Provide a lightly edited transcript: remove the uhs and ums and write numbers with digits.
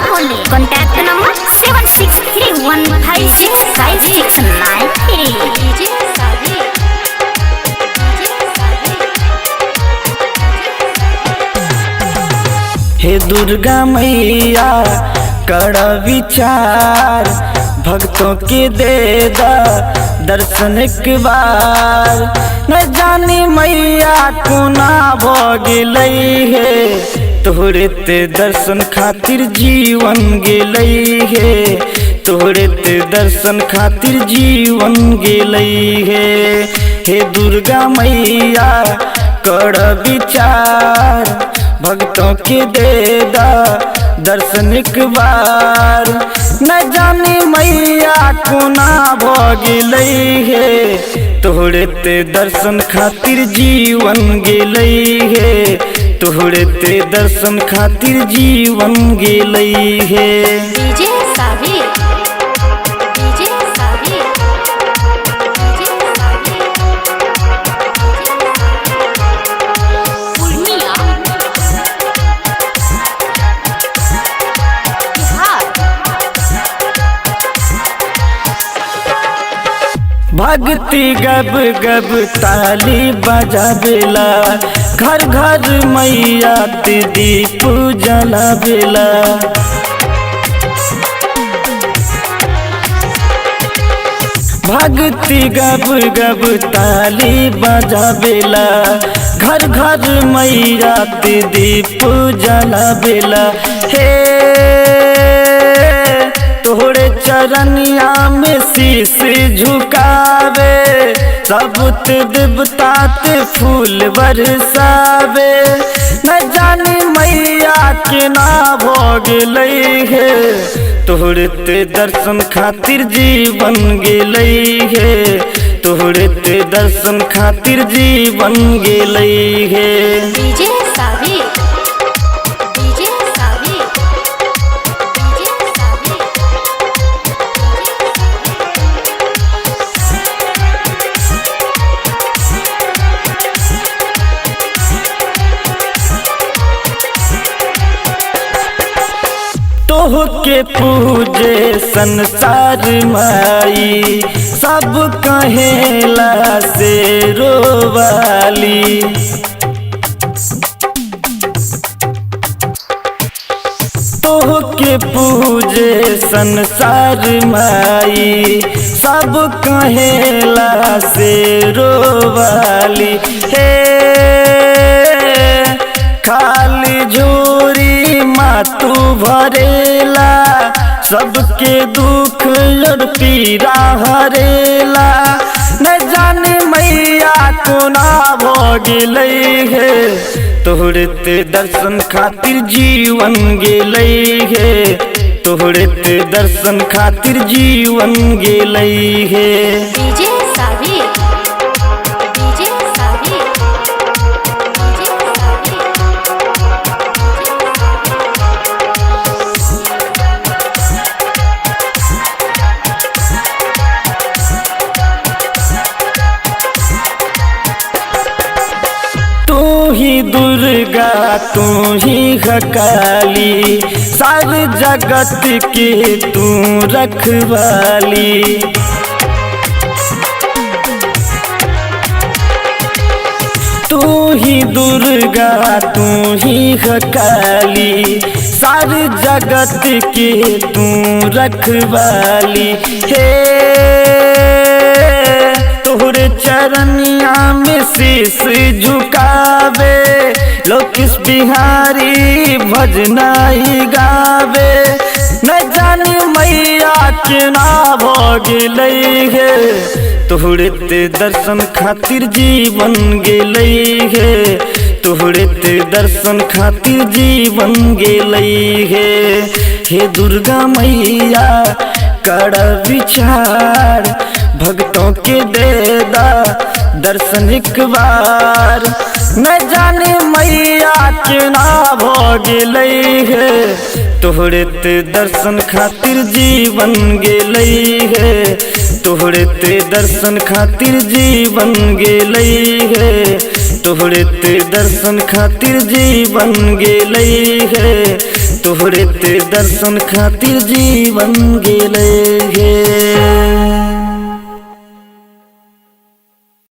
Bhole. Contact number 7631565693. DJ Sabir, DJ Sabir. हे दुर्गा मैया कर विचार, भक्तों के दे दा दर्शन एक बार। न जानी मैया कोना भ गेलै हे, तोहरे ते दर्शन खातिर जीवन गेलै हे, तोहरे ते दर्शन खातिर जीवन गेलै हे। हे दुर्गा मैया कर विचार, भक्तों के दे दा दर्शन एक बार। न जानी मैया कोना भ गेलै हे, तोहरे ते दर्शन खातिर जीवन गेलै हे, तोहरे ते दर्शन खातिर जीवन गेलै हे। DJ Sabir, DJ Sabir, DJ Sabir. Purnia, Bihar. भक्ति गब गब ताली बजाबेला, घर घर मैया ते दीप जलाबेला। भक्ति गब गब ताली बजाबेला, घर घर मैया ते दीप जलाबेला। हे तोहरे चरनिया में शीश झुकावे, सब ते देवता ते फूल बरसावे। न जानी मैया केना भ गेलै हे, तोहरे ते दर्शन खातिर जीवन गेलै हे, तोहरे ते दर्शन खातिर जीवन गेलै हे। DJ Sabir, DJ Sabir, DJ Sabir. तोह के पूजे संसार माई, सब कहेला से रोवाली। तोह के पूजे संसार माई, सब कहेला से रोवाली। हे खाली झोरी माँ तू भरेला, सबके दुख और पीड़ा हरेला। न जाने मैया कोना भ गेलै हे, तोहरे ते दर्शन खातिर जीवन गेलै हे, तोहरे ते दर्शन खातिर जीवन गेलै हे। DJ Sabir, DJ Sabir, DJ Sabir. तू ही दुर्गा तू ही काली, सारे जगत के तू रखवाली। तू ही दुर्गा तू ही काली, सारे जगत के तू रखवाली। हे तोहरे चरनिया में शीश झुकावे, लोकेश बिहारी भजनाई गावे। न जानी मैया केना भ गेलै हे, तोहरे ते दर्शन खातिर जीवन गेलै हे, तोहरे ते दर्शन खातिर जीवन गेलै हे। हे दुर्गा मैया कर विचार, भक्तों के दे दा दर्शन एक बार। न जाने मैया केना भ गेलै हे, तोहरे ते दर्शन खातिर जीवन गेलै हे, तोहरे ते दर्शन खातिर जीवन गेलै हे, तोहरे ते दर्शन खातिर जीवन गेलै हे, तोहरे ते दर्शन खातिर जीवन गेलै हे।